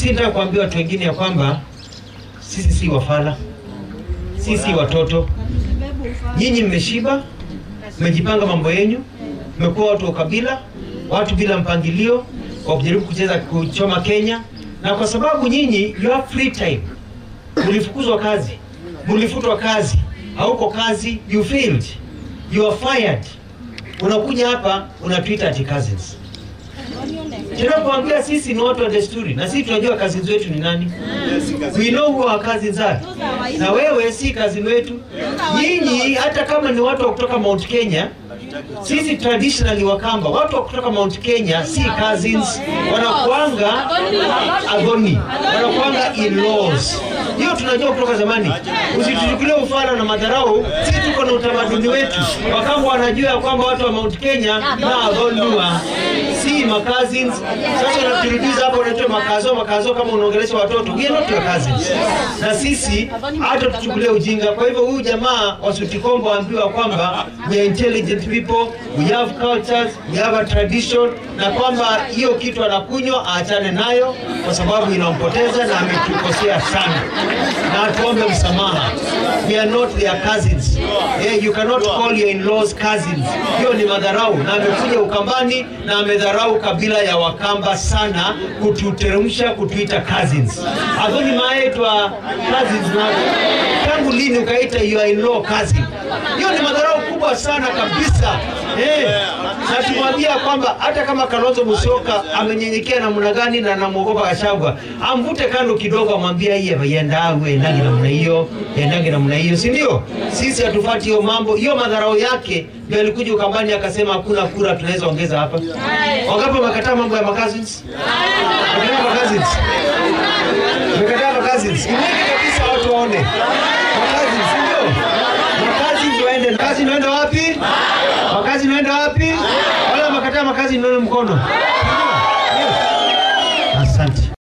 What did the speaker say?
Sitaka kuambia watu wengine ya kwamba sisi si wafala, sisi watoto. Nyinyi mmeshiba, mmejipanga mambo yenu, mmekuwa watu wa kabila, watu bila mpangilio, wa kujaribu kucheza kuchoma Kenya. Na kwa sababu nyinyi you have free time, mlifukuzwa kazi, mlifutwa kazi, hauko kazi, you failed, you are fired. Unakuja hapa unatuita ati cousins. Tunapoambia sisi ni watu wa desturi, na sisi tunajua cousins wetu ni nani. We know who our cousins are. Na wewe si cousin wetu. Nyinyi hata kama ni watu wa kutoka Mount Kenya, sisi traditionally Wakamba, watu wa kutoka Mount Kenya si cousins, wanakuanga agoni, wanakuanga in-laws. Hiyo tunajua kutoka zamani. Usituchukulie ufala na madharau, sisi tuko na utamaduni wetu. Wakamba wanajua kwamba watu wa Mount Kenya na agonua si ma cousins. Sasa unaturudiza hapo unaitwa makazo, makazo kama unaongelesha watoto. We are not your cousins. Na sisi hata tuchukulie ujinga. Kwa hivyo huyu jamaa wa Sutikombo ambiwa kwamba we are intelligent people, we have cultures, we have a tradition, na kwamba hiyo kitu anakunywa aachane nayo kwa sababu inampoteza na ametukosea sana. Na tuombe msamaha. We are not their cousins. Yeah, you cannot call your in-laws cousins. Hiyo ni madharau. Na amekuja Ukambani na amedharau kabila ya Wakamba sana, kututeremsha, kutuita cousins. Agoni maetwa cousins na tangu lini ukaita your in-law cousin? Hiyo ni madharau kubwa sana kabisa. Na tumwambia kwamba hata kama Kalonzo Musyoka amenyenyekea namna gani na anamuogopa Gachagua, amvute kando kidogo, amwambie yeye yendawe endange namna hiyo, endange namna hiyo, si ndio? Sisi hatufuati hiyo mambo. Hiyo madharau yake ndio alikuja Ukambani akasema hakuna kura tunaweza ongeza hapa. Wangapi wamekataa mambo ya cousins? Wamekataa cousins. Wamekataa cousins. Ni kabisa watu waone. Cousins, ndio? Cousins waende. Cousins waende wapi? Makazi naenda wapi? Wala makataa makazi ndio mkono.